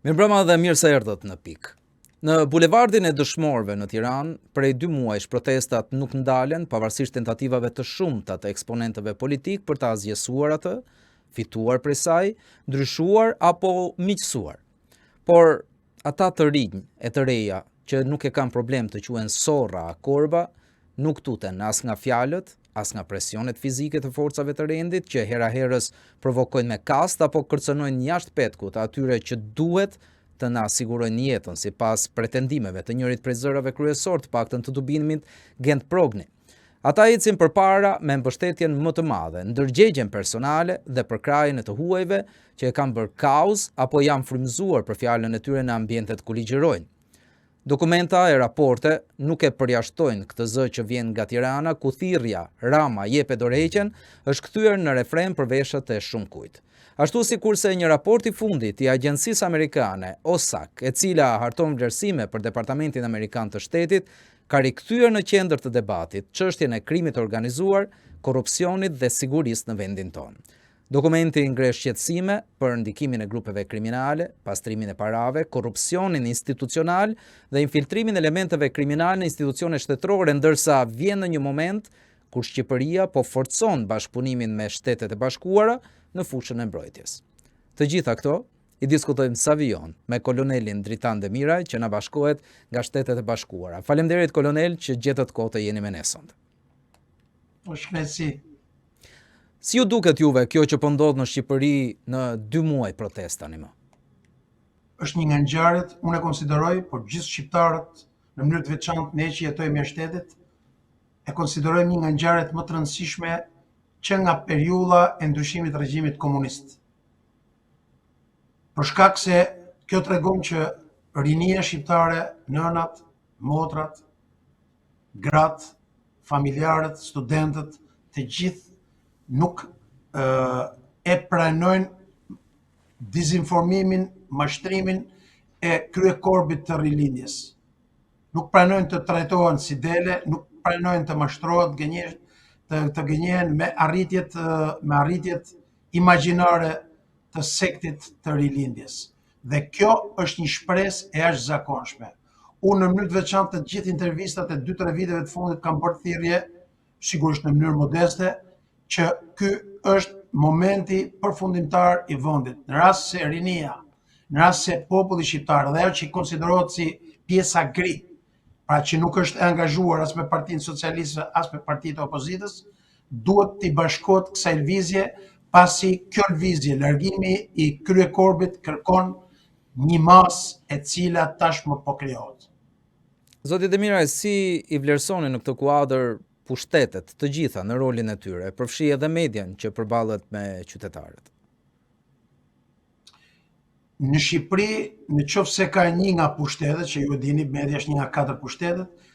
Mirëmbrëma dhe mirë se erdhët në Pikë. Në bulevardin e Dëshmorëve në Tiranë, prej dy muajsh protestat nuk ndalen, pavarësisht tentativave të shumta të eksponentëve politikë për ta asgjësuar atë, fituar prej saj, ndryshuar apo miqësuar. Por ata të rinj e të reja që nuk e kanë problem të quhen sorra a korba, nuk tuten as nga fjalët, as nga presionet fizike të forcave të rendit që hera-herës provokojnë me kast apo kërcënojnë jashtë petkut atyre që duhet të na sigurojnë jetën, sipas pretendimeve të njërit prej zërave kryesorë të paktën të tubimit Gent Progni. Ata ecin përpara me mbështetjen më të madhe, ndërgjegjen personale dhe përkrahjen e të huajve që e kanë bërë kauzë apo janë frymëzuar për fjalën e tyre në ambientet ku ligjërojnë. Dokumenta e raporte nuk e përjashtojnë këtë zë që vjen nga Tirana, ku thirrja Rama jepe dorëheqjen është kthyer në refren për veshët e shumëkujt. Ashtu sikurse një raport i fundit i agjencisë amerikane OSAC, e cila harton vlerësime për Departamentin Amerikan të Shtetit, ka rikthyer në qendër të debatit çështjen e krimit të organizuar, korrupsionit dhe sigurisë në vendin tonë. Dokumenti ngre shqetësime për ndikimin e grupeve kriminale, pastrimin e parave, korrupsionin institucional dhe infiltrimin e elementëve kriminalë në institucione shtetërore, ndërsa vjen në një moment kur Shqipëria po forcon bashkëpunimin me Shtetet e Bashkuara në fushën e mbrojtjes. Të gjitha këto i diskutojmë sa vijon me kolonelin Dritan Demiraj që na bashkohet nga Shtetet e Bashkuara. Faleminderit kolonel që gjetët kohë të jeni me ne sonte. Është kënaqësi. Si ju duket juve kjo që po ndodh në Shqipëri në dy muaj protestë tani më? Është një nga ngjarjet, unë e konsideroj, por gjithë shqiptarët në mënyrë të veçantë ne që jetojmë jashtë shtetit, e konsiderojmë një nga ngjarjet më të rëndësishme që nga periudha e ndryshimit të regjimit komunist. Për shkak se kjo tregon që rinia shqiptare, nënat, motrat, gratë, familjarët, studentët, të gjithë nuk e pranojnë dizinformimin, mashtrimin e kryekorbit të rilindjes. Nuk pranojnë të trajtohen si dele, nuk pranojnë të mashtrohen, të gënjehen, të, të gënjehen me arritjet me arritjet imagjinare të sektit të rilindjes. Dhe kjo është një shpresë e jashtëzakonshme. Unë në mënyrë të veçantë të gjithë intervistat e 2-3 viteve të fundit kam bërë thirrje, sigurisht në mënyrë modeste, që ky është momenti përfundimtar i vendit. Në rast se rinia, në rast se populli shqiptar dhe ajo që konsiderohet si pjesa gri, pra që nuk është e angazhuar as me Partinë Socialiste, as me partitë e opozitës, duhet t'i bashkohet kësaj lëvizje, pasi kjo lëvizje, largimi i kryekorbit kërkon një masë e cila tashmë po krijohet. Zoti Demiraj, si i vlerësoni në këtë kuadër pushtetet të gjitha në rolin e tyre, përfshi edhe median që përballet me qytetarët? Në Shqipëri, në qoftë se ka një nga pushtetet, që ju e dini, media është një nga katër pushtetet,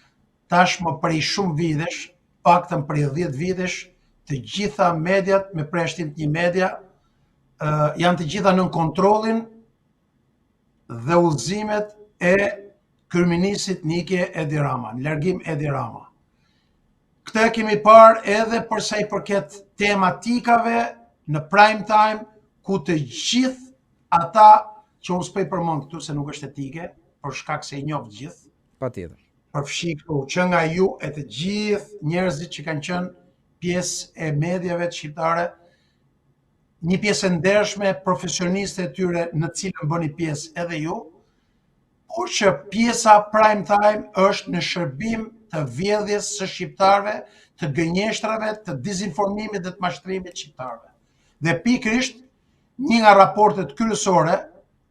tashmë prej shumë vitesh, paktën prej 10 vitesh, të gjitha mediat me përjashtim të një media janë të gjitha nën kontrollin dhe udhëzimet e kryeministrit në ikje Edi Rama, në largim Edi Rama. Këtë e kemi parë edhe për sa i përket tematikave në prime time, ku të gjithë ata që unë s'po i përmend këtu se nuk është etike, për shkak se i njoh të gjithë. Patjetër. Përfshi këtu, që nga ju e të gjithë njerëzit që kanë qenë pjesë e mediave të shqiptare, një pjesë e ndershme profesioniste e tyre në të cilën bëni pjesë edhe ju, por që pjesa prime time është në shërbim të vjedhjes së shqiptarëve, të gënjeshtrave, të dizinformimit dhe të mashtrimit të shqiptarëve. Dhe pikërisht një nga raportet kryesore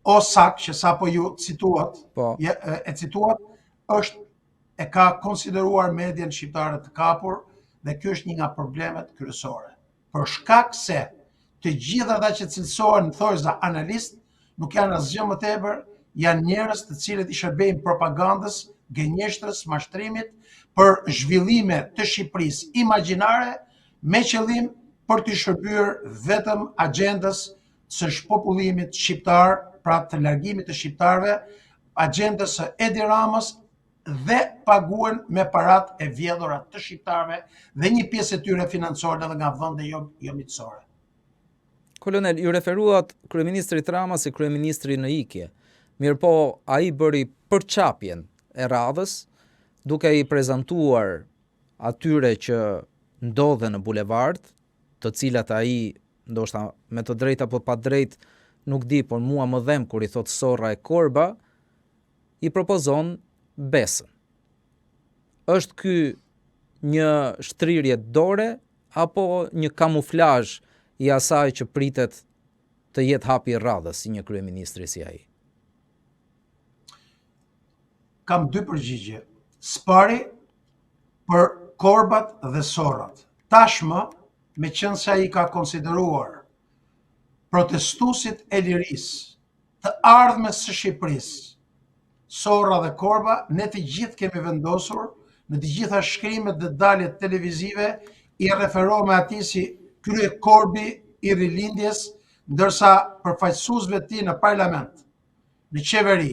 OSAC që sapo ju cituat, po. e, e cituat, është e ka konsideruar median shqiptare të kapur dhe ky është një nga problemet kryesore. Për shkak se të gjithë ata që cilësohen në thonjëza analistë nuk janë asgjë më tepër, janë njerëz të cilët i shërbejnë propagandës, gënjeshtrës, mashtrimit për zhvillime të Shqipërisë imagjinare me qëllim për t'i shërbyer vetëm agjendës së shpopullimit shqiptar, pra të largimit të shqiptarëve, agjendës së Edi Ramës dhe paguhen me paratë e vjedhura të shqiptarëve dhe një pjesë e tyre financohen edhe nga vende jo, jo miqësore. Kolonel, ju referuat kryeministrit Rama si kryeministri në ikje. Mirëpo, ai bëri përçapjen e radhës, duke i prezantuar atyre që ndodhen në bulevard, të cilat ai ndoshta me të drejtë apo pa drejtë, nuk di, por mua më dhemb kur i thotë sorra e korba, i propozon besën. Është ky një shtrirje dore apo një kamuflazh i asaj që pritet të jetë hapi i radhës i një kryeministri si ai? Kam dy përgjigje. Së pari, për korbat dhe sorrat. Tashmë, meqenëse ai ka konsideruar protestuesit e lirisë, të ardhmes së Shqipërisë, sorra dhe korba, ne të gjithë kemi vendosur në të gjitha shkrimet dhe daljet televizive i referohemi atij si kryekorbi i rilindjes, ndërsa përfaqësuesve të tij në parlament, në qeveri,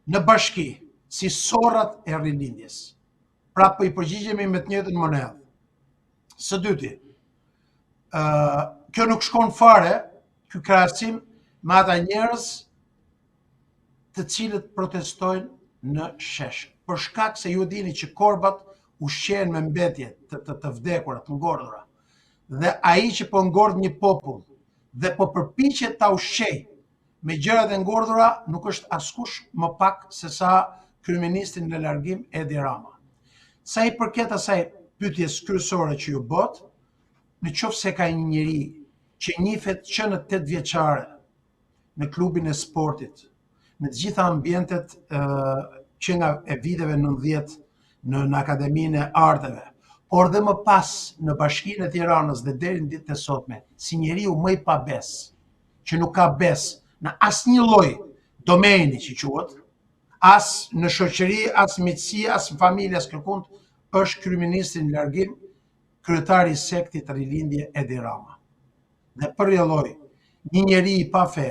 në bashki, si sorrat e rilindjes. Pra po i përgjigjemi me të njëjtën monedhë. Së dyti, ë kjo nuk shkon fare ky krahasim me ata njerëz të cilët protestojnë në shesh. Për shkak se ju dini që korbat ushqehen me mbetje të, të, të vdekura, të ngordhura. Dhe ai që po ngordh një popull dhe po përpiqet ta ushqejë me gjërat e ngordhura nuk është askush më pak se sa kryeministri në largim Edi Rama. Sa i përket asaj pyetjes kryesore që ju bëtë, në qoftë se ka një njeri që njihet që në 8 vjeçare në klubin e sportit, në të gjitha ambientet që nga e viteve 90 në, në Akademinë e Arteve, por dhe më pas në Bashkinë e Tiranës dhe deri në ditët e sotme, si njeriu më i pabesë, që nuk ka besë në asnjë lloj domeni që quhet, as në shoqëri, as në miqësi, as në familje, as kërkund, është kryeministri në largim, kryetari i sektit Rilindje Edi Rama. Dhe për rrjedhojë, një njeri i pa fe,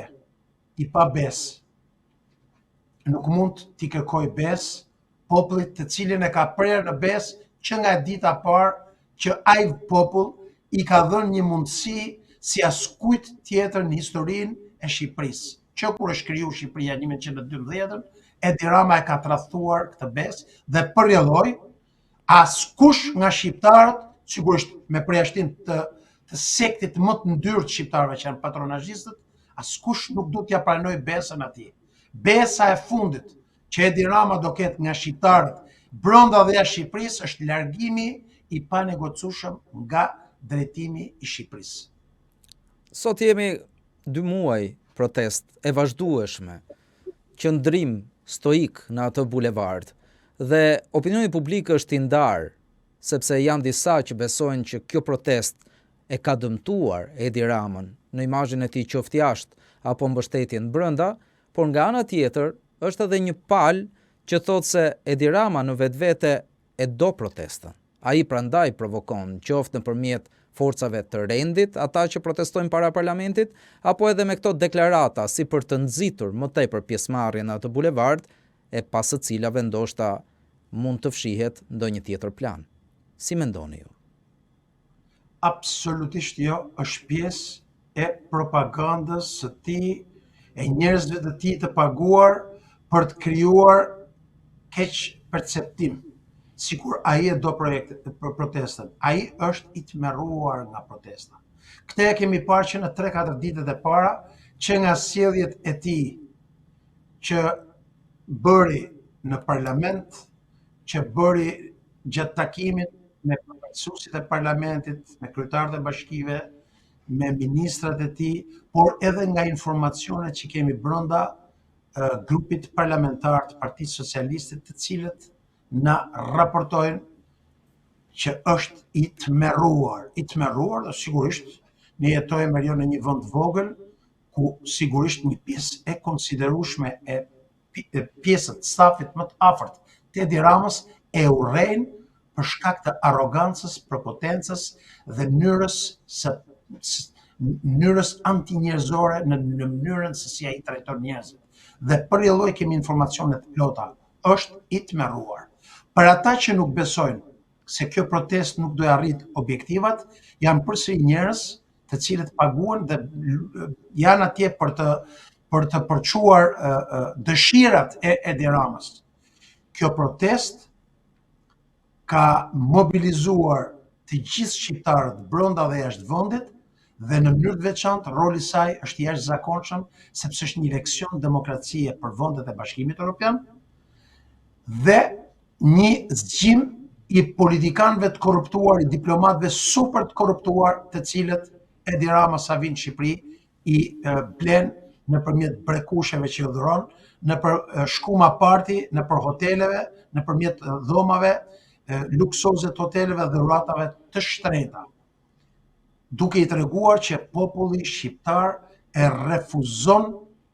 i pa besë, nuk mund t'i kërkojë besë popullit të cilin e ka prerë në besë që nga dita e parë që ai popull i ka dhënë një mundësi si askujt tjetër në historinë e Shqipërisë. Që kur është kriju Shqipëria 1912-ën, Edi Rama e ka tradhtuar këtë besë dhe për rrjedhojë askush nga shqiptarët, sigurisht me përjashtim të të sektit më të ndyrë të shqiptarëve që janë patronazhistët, askush nuk duhet t'ia pranojë besën atij. Besa e fundit që Edi Rama do ketë nga shqiptarët brenda dhe jashtë Shqipërisë është largimi i panegociueshëm nga drejtimi i Shqipërisë. Sot jemi dy muaj protestë e vazhdueshme, qëndrim stoik në atë bulevard dhe opinioni publik është i ndarë, sepse janë disa që besojnë që kjo protestë e ka dëmtuar Edi Ramën në imazhin e tij qoftë jashtë apo mbështetjen brenda, por nga ana tjetër është edhe një palë që thotë se Edi Rama në vetvete e do protestën. Ai prandaj provokon, qoftë nëpërmjet forcave të rendit ata që protestojnë para parlamentit, apo edhe me këto deklarata si për të nxitur më tepër pjesëmarrjen në atë bulevard, e pas së cilave ndoshta mund të fshihet ndonjë tjetër plan. Si mendoni ju? Absolutisht jo, është pjesë e propagandës së tij, e njerëzve të tij të paguar për të krijuar keqperceptim. Sikur ai e do projekte, për protestën, ai është i tmerruar nga protesta. Këtë e kemi parë që në 3-4 ditët e para, që nga sjelljet e tij që bëri në parlament, që bëri gjatë takimit me përfaqësuesit e parlamentit, me kryetarët e bashkive, me ministrat e tij, por edhe nga informacionet që kemi brenda grupit parlamentar të Partisë Socialiste, të cilët na raportojnë që është i tmerruar, i tmerruar dhe sigurisht ne jetojmë jo në një vend të vogël ku sigurisht një pjesë e konsiderueshme e pjesët stafit më të afërt të Edi Ramës e urrejnë për shkak të arrogancës, prepotencës dhe mënyrës së mënyrës antinjerëzore në në mënyrën se si ai trajton njerëzit. Dhe për rrjedhojë kemi informacione të plota, është i tmerruar. Për ata që nuk besojnë se kjo protestë nuk do të arrijë objektivat, janë përsëri njerëz të cilët paguhen dhe janë atje për të për të përçuar dëshirat e Edi Ramës. Kjo protestë ka mobilizuar të gjithë shqiptarët brenda dhe jashtë vendit dhe në mënyrë të veçantë roli i saj është i jashtëzakonshëm sepse është një leksion demokracie për vendet e Bashkimit Evropian dhe një zgjim i politikanëve të korruptuar, i diplomatëve super të korruptuar, të cilët Edi Rama sa vijnë në Shqipëri i blen nëpërmjet brekusheve që ju dhuron, nëpër shkuma party, nëpër hoteleve, nëpërmjet dhomave luksoze të hoteleve dhe dhuratave të shtrenjta. Duke i treguar që populli shqiptar e refuzon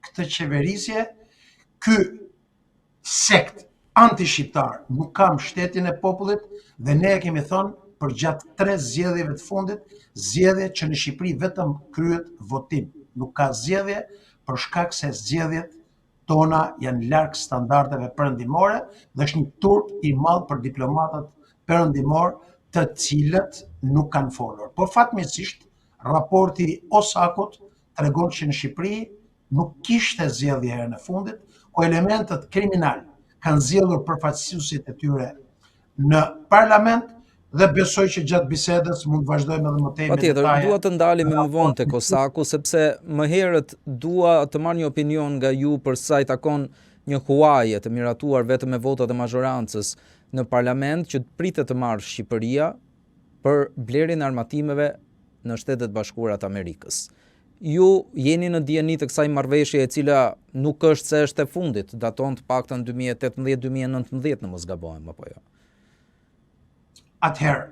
këtë qeverisje, ky sekt antishqiptar nuk ka mbështetjen e popullit dhe ne e kemi thënë përgjatë tre zgjedhjeve të fundit, zgjedhje që në Shqipëri vetëm kryhet votim. Nuk ka zgjedhje për shkak se zgjedhjet tona janë larg standardeve perëndimore dhe është një turp i madh për diplomatët perëndimorë të cilët nuk kanë folur. Por fatmirësisht raporti i OSAK-ut tregon që në Shqipëri nuk kishte zgjedhje herën e fundit, ku elementët kriminalë kanë zgjedhur përfaqësuesit e tyre në parlament dhe besoj që gjatë bisedës mund të vazhdojmë edhe më tej me detaje. Patjetër, dua të ndalemi më vonë tek OSAK-u sepse më herët dua të marr një opinion nga ju për sa i takon një huaje të miratuar vetëm me votat e mazhorancës në parlament që pritet të marrë Shqipëria për blerjen e armatimeve në Shtetet e Bashkuara të Amerikës. Ju jeni në dijeni të kësaj marrëveshje e cila nuk është se është e fundit, daton të paktën 2018-2019 në mos gabohem apo jo. Atëherë,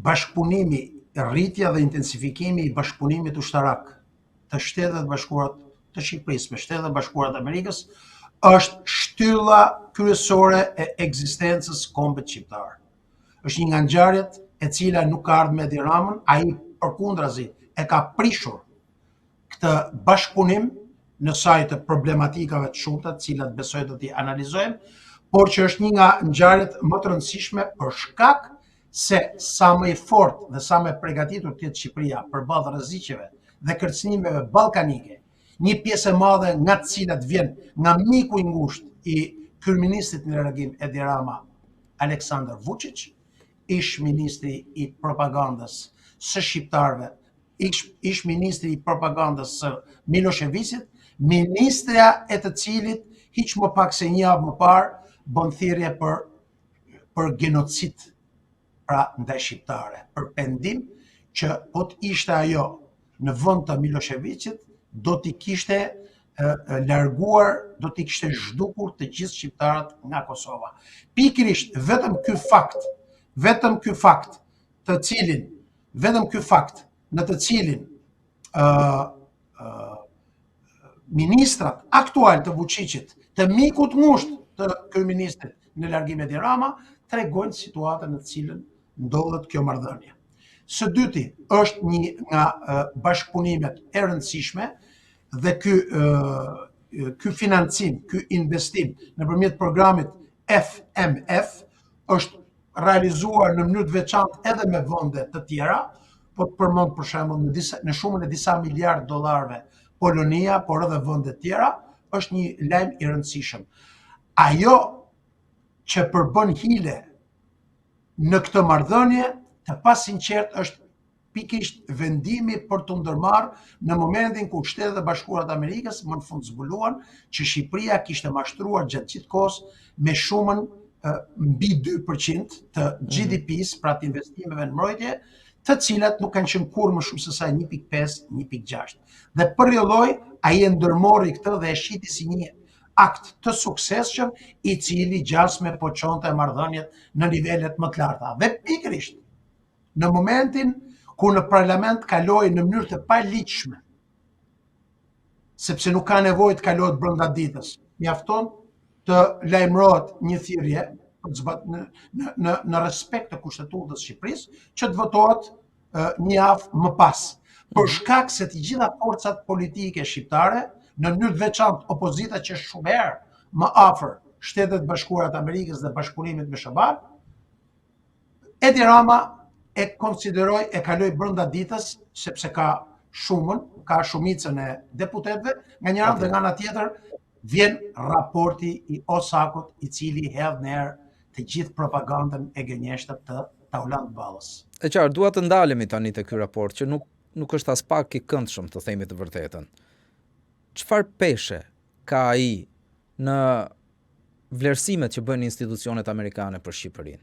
bashkëpunimi, rritja dhe intensifikimi i bashkëpunimit ushtarak të Shteteve të Bashkuara të Shqipërisë me Shtetet e Bashkuara të Amerikës është shtylla kryesore e ekzistencës së kombit shqiptar. Është një nga ngjarjet e cila nuk ka ardhur me Edi Ramën, ai përkundrazi e ka prishur këtë bashkëpunim në sajë të problematikave të shumta, të cilat besoj do t'i analizojmë, por që është një nga ngjarjet më të rëndësishme për shkak se sa më i fortë dhe sa më e pregatitur të jetë Shqipëria përballë rreziqeve dhe kërcënimeve ballkanike, një pjesë e madhe nga të cilat vjen nga miku i ngushtë i kryeministrit në largim Edi Rama, Aleksandar Vuçiç, ish ministri i propagandës së shqiptarëve, ish, ish ministri i propagandës së Milosheviqit, ministrja e të cilit hiç më pak se një javë më parë bën thirrje për për genocid pra ndaj shqiptarëve, për pendim që po të ishte ajo në vend të Milosheviqit, do t'i kishte larguar, do t'i kishte zhdukur të gjithë shqiptarët nga Kosova. Pikërisht vetëm ky fakt, vetëm ky fakt, të cilin, vetëm ky fakt në të cilin ë uh, uh, ministrat aktualë të Vuçiqit, të mikut ngushtë të kryeministrit në largim Edi Rama, tregojnë situatën në të cilën ndodhet kjo marrëdhënie. Së dyti, është një nga bashkëpunimet e rëndësishme dhe ky ky financim, ky investim nëpërmjet programit FMF është realizuar në mënyrë të veçantë edhe me vende të tjera, po të përmend për shembull në disa në shumën e disa miliard dollarëve Polonia, por edhe vende të tjera, është një lajm i rëndësishëm. Ajo që përbën hile në këtë marrëdhënie të pasinqertë është pikërisht vendimi për t'u ndërmarrë në momentin kur Shtetet e Bashkuara të Amerikës më në fund zbuluan që Shqipëria kishte mashtruar gjatë gjithë kohës me shumën mbi 2% të mhm. GDP-së, pra të investimeve në mbrojtje, të cilat nuk kanë qenë kurrë më shumë se sa 1.5, 1.6. Dhe për rrjedhojë, ai e ndërmori këtë dhe e shiti si një akt të suksesshëm i cili gjasme po çonte marrëdhëniet në nivelet më të larta. Dhe pikërisht në momentin kur në parlament kaloi në mënyrë të paligjshme, sepse nuk ka nevojë të kalohet brenda ditës, mjafton të lajmërohet një thirrje për të zbat në në në në respekt të kushtetutës së Shqipërisë që të votohet një javë më pas. Për mhm. shkak se të gjitha forcat politike shqiptare, në mënyrë të veçantë opozita që është shumë herë më afër Shtetet e Bashkuara të Amerikës dhe bashkëpunimit me SHBA, Edi Rama e konsideroi e kaloi brenda ditës sepse ka shumën, ka shumicën e deputetëve, nga njëra anë dhe nga ana tjetër vjen raporti i OSAK-ut i cili hedh në erë të gjithë propagandën e gënjeshtërt të Taulant Ballës. E qartë, dua të ndalemi tani te ky raport që nuk nuk është aspak i këndshëm të themi të vërtetën. Çfarë peshe ka ai në vlerësimet që bëjnë institucionet amerikane për Shqipërinë?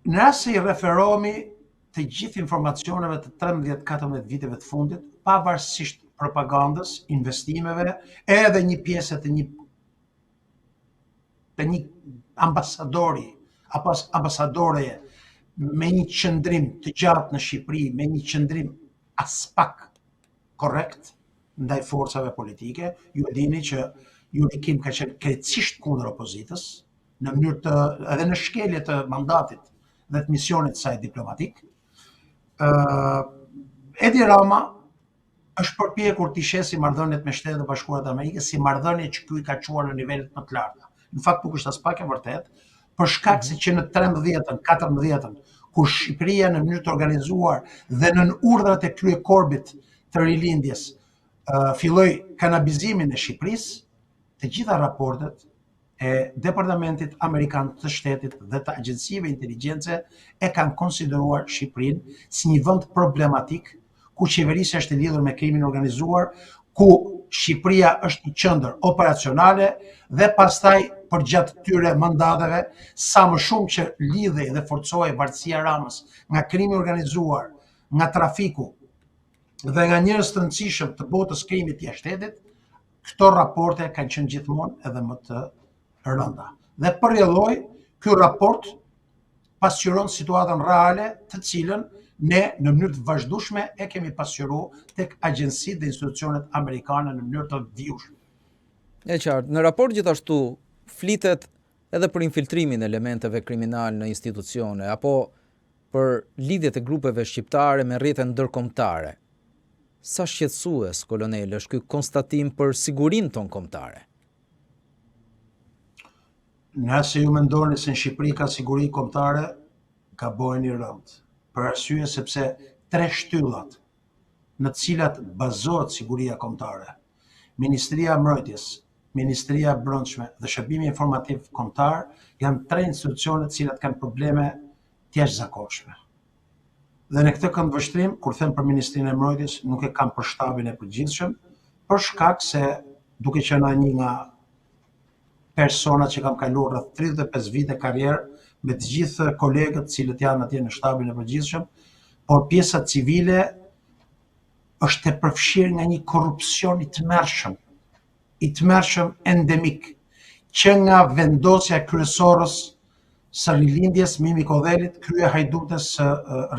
Në rast se i referohemi të gjithë informacioneve të 13-14 viteve të fundit, pavarësisht propagandës, investimeve, edhe një pjese të një të një ambasadori apo ambasadoreje me një qëndrim të gjatë në Shqipëri, me një qëndrim aspak korrekt ndaj forcave politike, ju e dini që Yuri Kim ka qenë krejtësisht kundër opozitës, në mënyrë të edhe në shkelje të mandatit dhe të misionit të saj diplomatik. Ë Edi Rama është përpjekur t'i shesi marrëdhëniet me Shtetet e Bashkuara të Amerikës si marrëdhënie që ky i ka çuar në nivelet më të larta. Në fakt nuk është aspak e vërtetë, për shkak se që në 13-ën, 14-ën, kur Shqipëria në mënyrë të organizuar dhe nën urdhrat e kryekorbit të rilindjes filloi kanabizimin e Shqipërisë, të gjitha raportet e Departamentit Amerikan të Shtetit dhe të agjencive inteligjence e kanë konsideruar Shqipërinë si një vend problematik ku qeverisja është e lidhur me krimin e organizuar, ku Shqipëria është një qendër operacionale dhe pastaj përgjatë këtyre mandateve sa më shumë që lidhej dhe forcohej varësia e Ramës nga krimi i organizuar, nga trafiku dhe nga njerëz të rëndësishëm të botës krimit jashtë shtetit, këto raporte kanë qenë gjithmonë edhe më të rënda. Dhe për rrjedhojë, ky raport pasqyron situatën reale të cilën ne në mënyrë të vazhdueshme e kemi pasqyruar tek agjencitë dhe institucionet amerikane në mënyrë të vijueshme. E qartë. Në raport gjithashtu flitet edhe për infiltrimin e elementeve kriminale në institucione apo për lidhjet e grupeve shqiptare me rrjete ndërkombëtare. Sa shqetësues, kolonel, është ky konstatim për sigurinë tonë kombëtare? Nëse ju mendoni se në Shqipëri ka siguri kombëtare, gabojeni rëndë. Për arsye sepse tre shtyllat në të cilat bazohet siguria kombëtare, Ministria e Mbrojtjes, Ministria e Brendshme dhe Shërbimi Informativ Kombëtar janë tre institucione të cilat kanë probleme të jashtëzakonshme. Dhe në këtë këndvështrim, kur them për Ministrinë e Mbrojtjes, nuk e kam për shtabin e përgjithshëm, për shkak se duke qenë një nga personat që kam kaluar rreth 35 vite karrierë me të gjithë kolegët të cilët janë atje në shtabin e përgjithshëm, por pjesa civile është e përfshirë nga një korrupsion i tmerrshëm, i tmerrshëm endemik, që nga vendosja e kryesorës së rilindjes Mimi Kodhelit, kryehajdutes së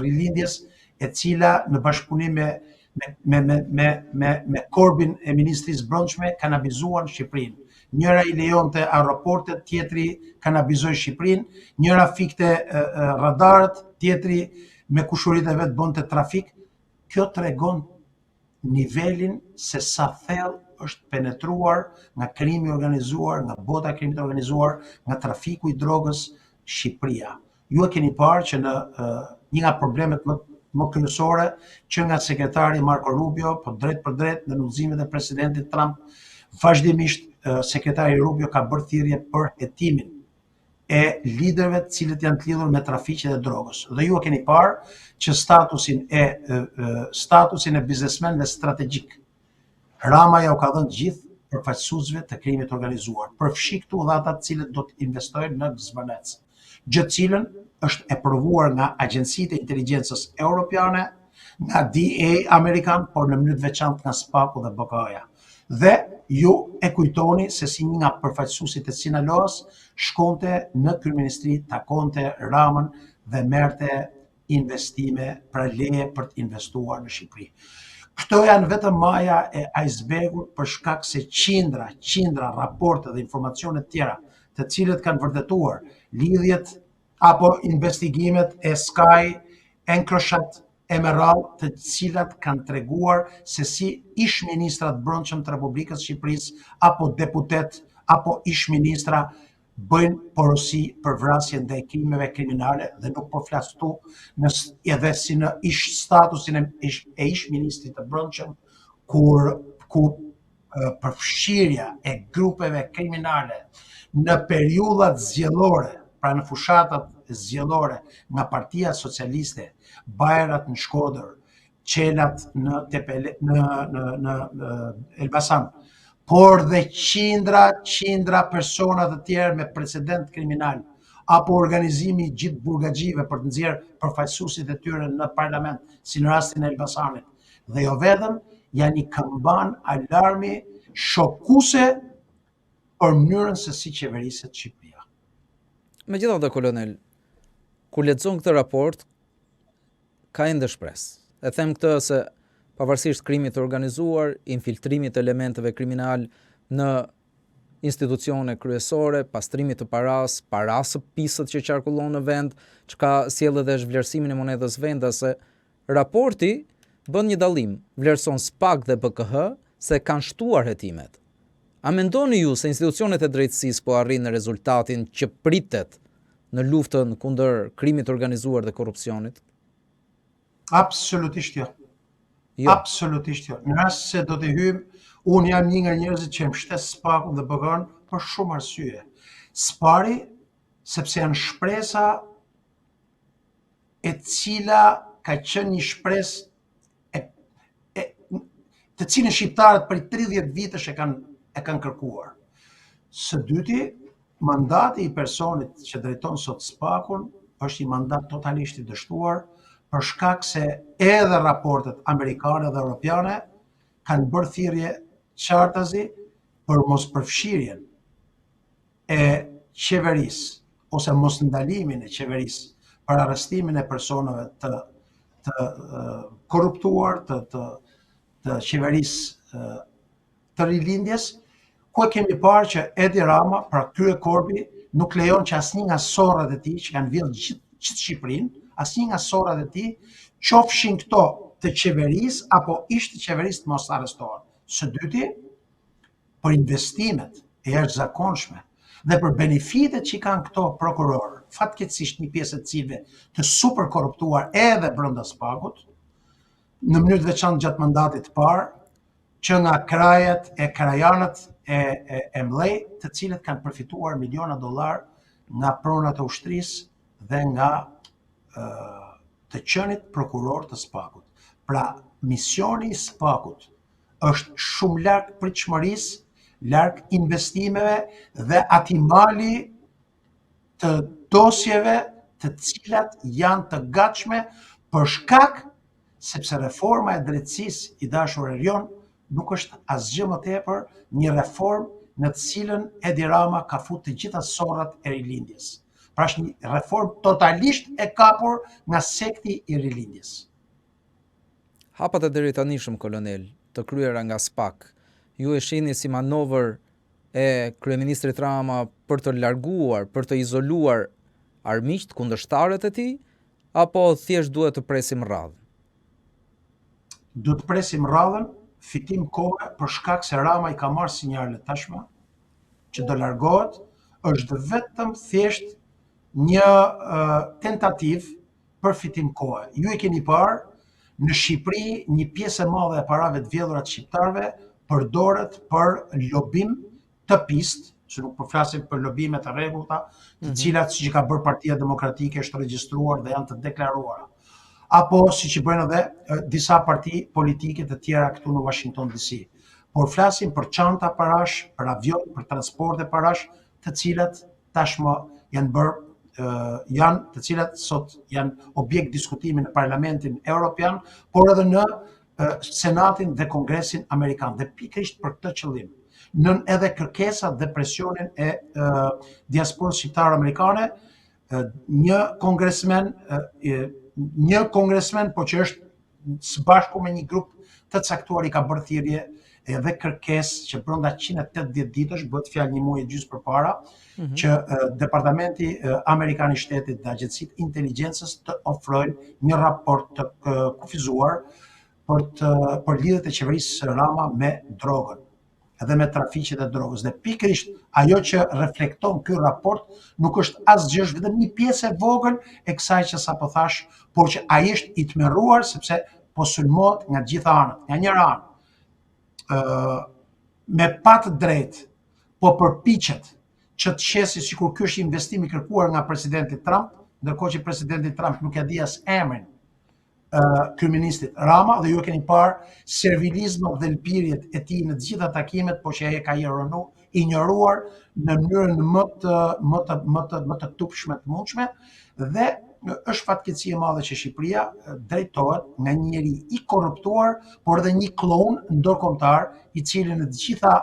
rilindjes, e cila në bashkëpunim me me me me me me korbin e Ministrisë Brendshme kanabizuan Shqipërinë. Njëra i lejonte aeroportet, tjetri kanabizoi Shqipërinë, njëra fikte radarët, tjetri me kushërinjtë e vet bënte trafik. Kjo tregon nivelin se sa thellë është penetruar nga krimi i organizuar, nga bota e krimit të organizuar, nga trafiku i drogës Shqipëria. Ju e keni parë që në një nga problemet më më kryesore që nga sekretari Marco Rubio, po drejtpërdrejt në udhëzimet e presidentit Trump, vazhdimisht sekretari Rubio ka bërë thirrje për hetimin e liderëve të cilët janë të lidhur me trafiqet e drogës. Dhe ju e keni parë që statusin e, e, e statusin e biznesmenëve strategjik Rama ja u ka dhënë gjithë përfaqësuesve të krimit të organizuar, përfshi këtu dhe ata të cilët do të investojnë në Zvërnec, gjë të cilën është e provuar nga agjencitë e inteligjencës europiane, nga DEA amerikan, por në mënyrë të veçantë nga SPAK-u dhe BKH-ja. Dhe ju e kujtoni se si një nga përfaqësuesit e Sinaloas shkonte në kryeministri, takonte Ramën dhe merrte investime, pra leje për të investuar në Shqipëri. Këto janë vetëm maja e icebergut për shkak se qindra, qindra raporte dhe informacione të tjera, të cilët kanë vërtetuar lidhjet apo investigimet e Sky, Encrochat e me radhë, të cilat kanë treguar se si ish ministra të brendshëm të Republikës së Shqipërisë apo deputet apo ish ministra. bëjnë porosi për vrasje ndaj krimeve kriminale dhe nuk po flas këtu në edhe si në ish statusin e ish, e ish ministrit të brendshëm kur ku përfshirja e grupeve kriminale në periudhat zgjedhore, pra në fushatat zgjedhore nga Partia Socialiste, Bajrat në Shkodër, Çelat në Tepele, në në në Elbasan, por dhe qindra qindra persona të tjerë me precedent kriminal apo organizimi i gjithë burgaxhive për të nxjerrë përfaqësuesit e tyre në parlament, si në rastin e Elbasanit. Dhe jo vetëm, janë një këmbanë alarmi shokuese për mënyrën se si qeveriset Shqipëria. Megjithatë, kolonel, kur lexon këtë raport, ka ende shpresë. E them këtë se pavarësisht krimit të organizuar, infiltrimit të elementëve kriminalë në institucione kryesore, pastrimit të parasë, parasë së pisët që qarkullon në vend, çka sjell edhe zhvlerësimin e monedhës vendase, raporti bën një dallim, vlerëson SPAK dhe BKH se kanë shtuar hetimet. A mendoni ju se institucionet e drejtësisë po arrijnë rezultatin që pritet në luftën kundër krimit të organizuar dhe korrupsionit? Absolutisht jo. Jo. Absolutisht jo. Në rast se do të hyjmë, unë jam një nga njerëzit që e mbështes SPAK-un dhe BKH-n për shumë arsye. Së pari, sepse janë shpresa e cila ka qenë një shpresë e, e, të cilën shqiptarët prej 30 vitesh e kanë e kanë kërkuar. Së dyti, mandati i personit që drejton sot SPAK-un është një mandat totalisht i dështuar për shkak se edhe raportet amerikane dhe europiane kanë bërë thirrje qartazi për mospërfshirjen e qeverisë ose mosndalimin e qeverisë për arrestimin e personave të të korruptuar të të të qeverisë të rilindjes, ku e kemi parë që Edi Rama, pra kryekorbi, nuk lejon që asnjë nga sorrat e tij që kanë vjedhë gjithë gjithë Shqipërinë, asnjë nga sorrat e tij, qofshin këto të qeverisë apo ish të qeverisë të mos arrestohen. Së dyti, për investimet e jashtëzakonshme dhe për benefitet që i kanë këto prokurorë, fatkeqësisht një pjesë e të cilëve të super korruptuar edhe brenda SPAK-ut, në mënyrë të veçantë gjatë mandatit të parë, që nga krajat e krajanët e, e, e mëdhenj, të cilët kanë përfituar miliona dollarë nga pronat e ushtrisë dhe nga ë, të qenit prokurorë të SPAK-ut. Pra, misioni i SPAK-ut është shumë larg pritshmërisë, larg investimeve dhe atij mali të dosjeve të cilat janë të gatshme për shkak sepse reforma e drejtësisë i dashur Erion nuk është asgjë më tepër një reformë në të cilën Edi Rama ka fut të gjitha sorrat e rilindjes. Pra është një reformë totalisht e kapur nga sekti i rilindjes. Hapat e deritanishëm, kolonel, të kryera nga SPAK, ju e shihni si manovër e kryeministrit Rama për të larguar, për të izoluar armiqtë, kundërshtarët e tij, apo thjesht duhet të presim radhën? Duhet të presim radhën, fitim kohe për shkak se Rama i ka marrë sinjalet tashmë që do largohet, është vetëm thjesht një uh, tentativë për fitim kohe. Ju e keni parë në Shqipëri një pjesë e madhe e parave të vjedhura të shqiptarëve përdoret për lobim të pistë, se nuk po flasim për lobime të rregullta, të mhm. cilat siç i ka bërë Partia Demokratike është regjistruar dhe janë të deklaruara. Apo siç i bëjnë edhe disa parti politike të tjera këtu në Washington DC. Por flasim për çanta parash, për avion, për transporte parash, të cilat tashmë janë bërë janë të cilat sot janë objekt diskutimi në Parlamentin Europian, por edhe në Senatin dhe Kongresin Amerikan dhe pikërisht për këtë qëllim, nën edhe kërkesat dhe presionin e diasporës shqiptare amerikane, një kongresmen një kongresmen po që është së bashku me një grup të caktuar i ka bërë thirrje edhe kërkesë që brenda 180 ditësh, bëhet fjalë një muaj e gjysmë përpara, mm -hmm. që Departamenti Amerikan i Shtetit dhe agjencitë e inteligjencës të ofrojnë një raport të kufizuar për të për lidhjet e qeverisë Rama me drogën. edhe me trafiqet e drogës. Dhe pikërisht ajo që reflekton ky raport nuk është asgjë, është vetëm një pjesë e vogël e kësaj që sapo thashë, por që ai është i tmerruar sepse po sulmohet nga të gjitha anët, nga njëra anë. ë me pa të drejtë po përpiqet që të shesi sikur ky është investim i kërkuar nga presidenti Trump, ndërkohë që presidenti Trump nuk ia di as emrin kryeministrit Rama dhe ju e keni parë servilizmin dhe lëpirjet e tij në të gjitha takimet, por që ai e ka ironu, injoruar në mënyrën më të më të më të më të turpshme të mundshme dhe është fatkeqësi e madhe që Shqipëria drejtohet nga një njeri i korruptuar, por edhe një kloun ndërkombëtar i cili në të gjitha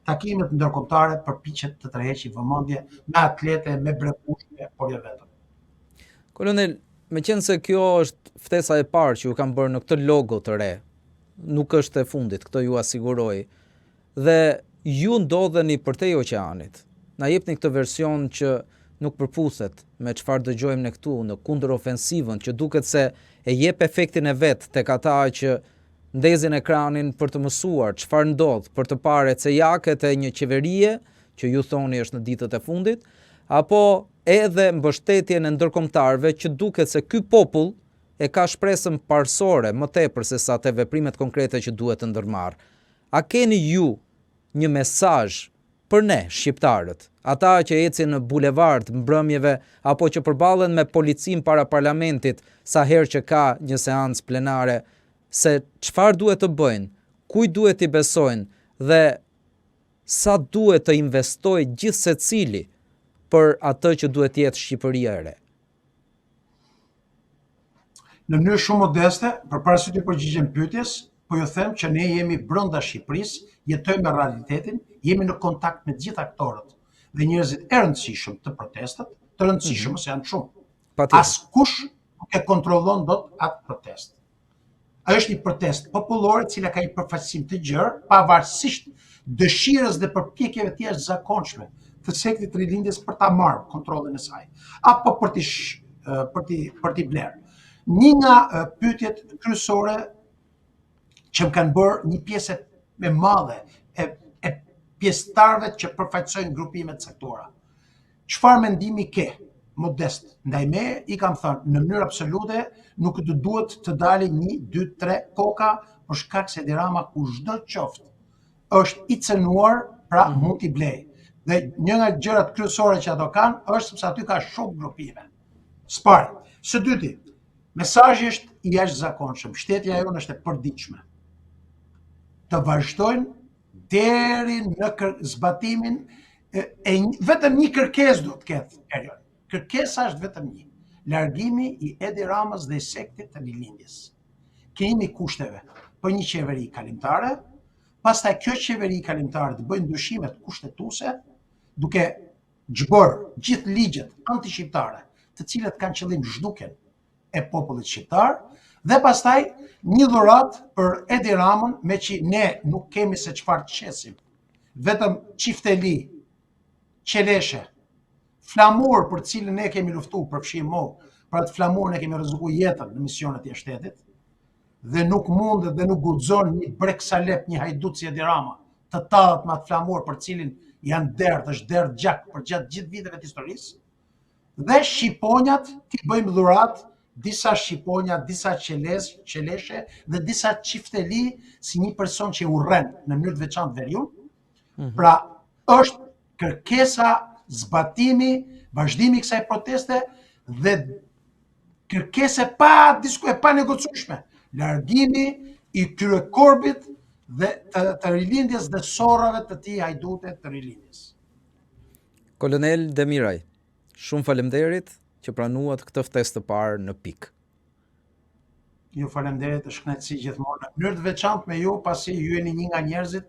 takimet ndërkombëtare përpiqet të tërheqë vëmendje me atlete, me bregushme, por jo vetëm. Kolonel, meqenëse kjo është ftesa e parë që ju kam bërë në këtë logo të re, nuk është e fundit, këtë jua siguroj, dhe ju ndodheni përtej oqeanit, na jepni këtë version që nuk përputhet me çfarë dëgjojmë ne këtu në kundërofensivën që duket se e jep efektin e vet tek ata që ndezin ekranin për të mësuar çfarë ndodh, për të parë ecejaket e një qeverie që ju thoni është në ditët e fundit, apo edhe mbështetjen e ndërkombëtarëve që duket se ky popull e ka shpresën parësore më tepër se sa te veprimet konkrete që duhet të ndërmarrë. A keni ju një mesazh për ne, shqiptarët, ata që ecin në bulevard mbrëmjeve apo që përballen me policinë para parlamentit sa herë që ka një seancë plenare, se çfarë duhet të bëjnë, kujt duhet t'i besojnë dhe sa duhet të investojë gjithsecili për atë që duhet të jetë Shqipëria e re? Në mënyrë shumë modeste, përpara se t'i përgjigjem pyetjes, po ju them që ne jemi brenda Shqipërisë, jetojmë me realitetin, jemi në kontakt me të gjithë aktorët dhe njerëzit e rëndësishëm të protestës, të rëndësishëm mm -hmm. se janë shumë. Patjetër. Askush nuk e kontrollon dot atë protestë. Ajo është një protestë popullore e cila ka një përfaqësim të gjerë, pavarësisht dëshirës dhe përpjekjeve të jashtëzakonshme të sektit të rilindjes për ta marrë kontrollin e saj apo për t'i për t'i për t'i blerë. Një nga pyetjet kryesore që më kanë bërë një pjesë e madhe e e pjesëtarëve që përfaqësojnë grupime të caktuara. Çfarë mendimi ke, Modest, ndaj meje, i kam thënë, në mënyrë absolute nuk të duhet të dali 1, 2, 3 koka për shkak se Edi Rama kushdo qoftë është i cenuar, pra mm -hmm. mund t'i blejë. Dhe një nga gjërat kryesore që ato kanë është sepse aty ka shumë grupime. Së pari, së dyti, mesazhi është i jashtëzakonshëm, mbështetja jonë është e përditshme. Të vazhdojnë deri në kër, zbatimin e, e vetëm një kërkesë do të ketë Erion. Kërkesa është vetëm një. Largimi i Edi Ramës dhe i sektit të rilindjes. Krijimi i kushteve për një qeveri kalimtare, pastaj kjo qeveri kalimtare të bëjë ndryshimet kushtetuese, duke zhbërë gjithë ligjet antishqiptare, të cilat kanë qëllim zhdukjen e popullit shqiptar dhe pastaj një dhuratë për Edi Ramën, meqë ne nuk kemi se çfarë të shesim. Vetëm çifteli, qeleshe, flamur për të cilin ne kemi luftu, përfshi mu, për atë flamur ne kemi rreziku jetën në misionet e shtetit, dhe nuk mundet dhe nuk guxon një breksalep, një hajdut si Edi Rama, të tallet me atë flamur për të cilin janë derdh, është derdh gjak përgjatë gjithë viteve të historisë, Dhe shqiponjat t'i bëjmë dhuratë disa shqiponja, disa qeles, qeleshe dhe disa çifteli si një person që urren në mënyrë të veçantë veriun. Mm -hmm. Pra, është kërkesa zbatimi, vazhdimi i kësaj proteste dhe kërkesë e pa disku e panegociueshme, largimi i kryekorbit dhe të, të rilindjes dhe sorrave të tij hajdute të rilindjes. Kolonel Demiraj, shumë faleminderit që pranuat këtë ftesë të parë në Pikë. Ju faleminderit, është kënaqësi gjithmonë në mënyrë të veçantë me ju, pasi ju jeni një nga njerëzit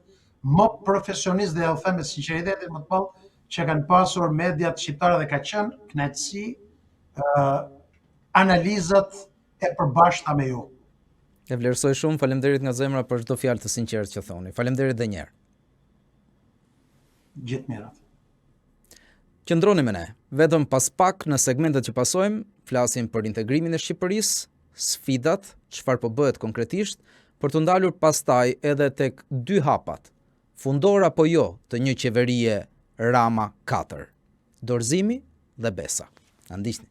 më profesionistë dhe jua them me sinqeritetin më të madh që kanë pasur mediat shqiptare dhe ka qenë kënaqësi uh, analizat e përbashkëta me ju. E vlerësoj shumë, faleminderit nga zemra për çdo fjalë të sinqertë që thoni. Faleminderit edhe një herë. Gjithë të mirat. Qëndroni me ne. Vetëm pas pak në segmentet që pasojmë, flasim për integrimin e Shqipërisë, sfidat, çfarë po bëhet konkretisht, për t'u ndalur pastaj edhe tek dy hapat. Fundor apo jo të një qeverie Rama 4. Dorëzimi dhe besa. Na ndiqni.